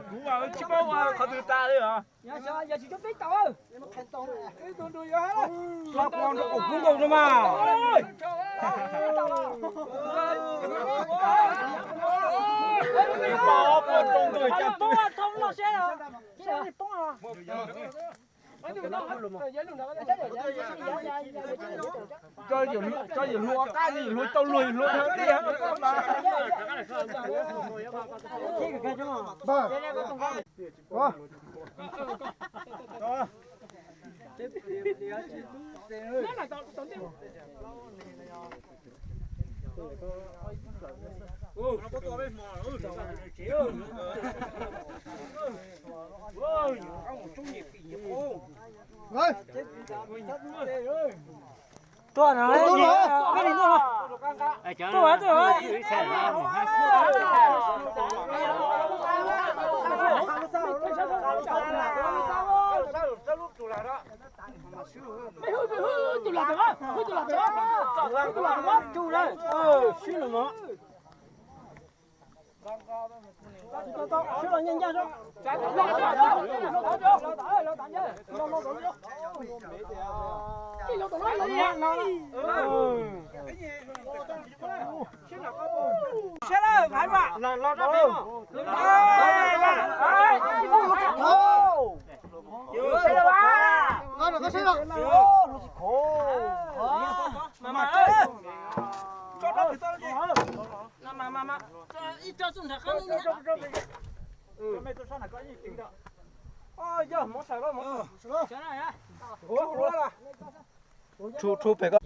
Kuv mas tsis paub ua qhov twg tas li os. Los pom nrog kuv kub nkaus no mas. Tso yawm hluas qab, yawm hluas tau luag, yawm hluas dhau tiag. Tuaj no, tuaj, tuaj. Sib lawm no. Tshu, tshu pem ko.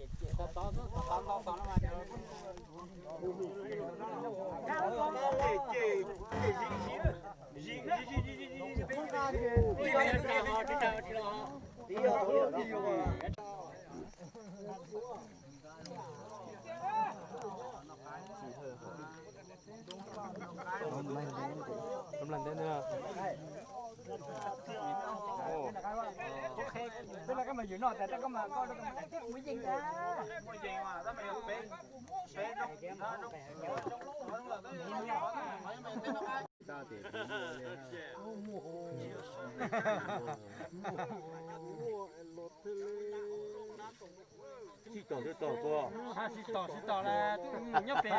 Sib tom, sib tom, sib tom lawm, nyob pem,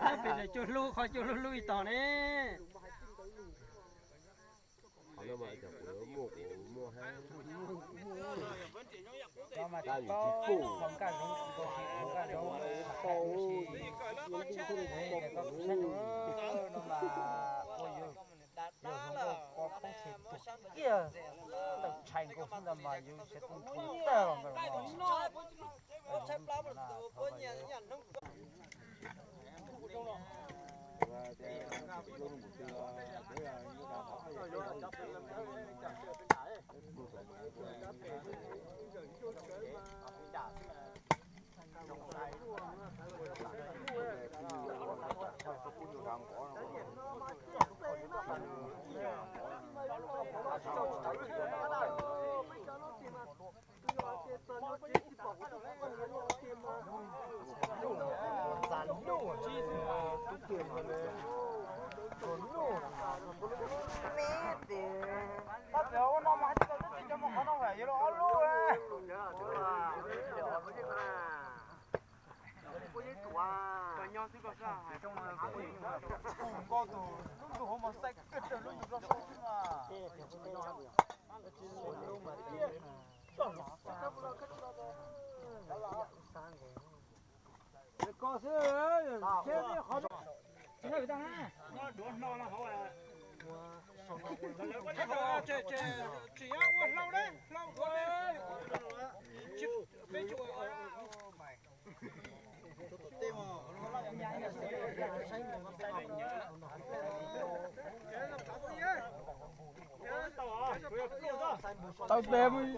nyob pem cua hlub, qhov cua hlub hlub ib tom ne. Qhov no mas cov kuv muaj, kuv muaj hab. Tab yus tsis pum. Kiag ntawm tshais nkaus ntawd mas yus tsis tu tag los ntawd no. Tau tes mus,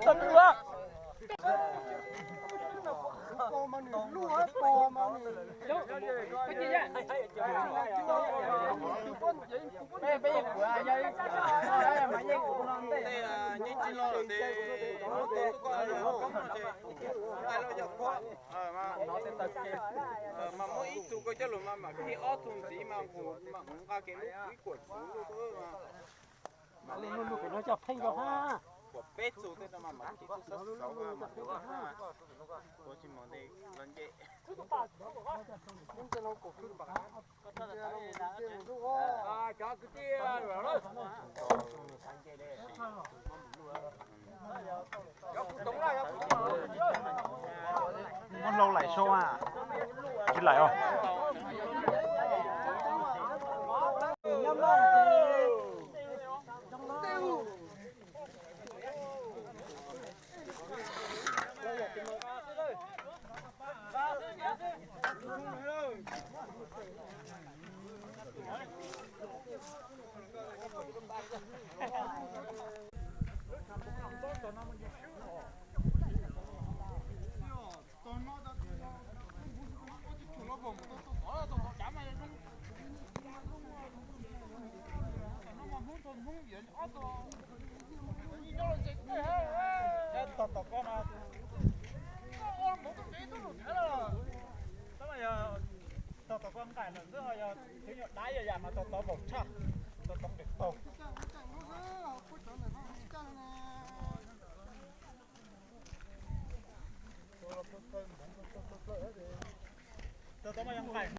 tau tes ua. Yeej tsis los lawm ces muab tus tuaj koj los poob no ces hais los yog phob mas muab ib txu koj coj lus mas mam khi ob txu ntxiv mas mus mam mus nqa kev lub ib kuam txwv lub mas. Lub lub pem no coj pheej rau ha. Kuam peb txu tej no mas mam khi txu xab xauv mas ua tsis mos ntes los nce. Muab hlau laim sau a, tsis laim os. Tog tom koj no, tog tom koj nqaim lawm xwb, yog twb yog dab yog yam mas tog tov npaum tshaj.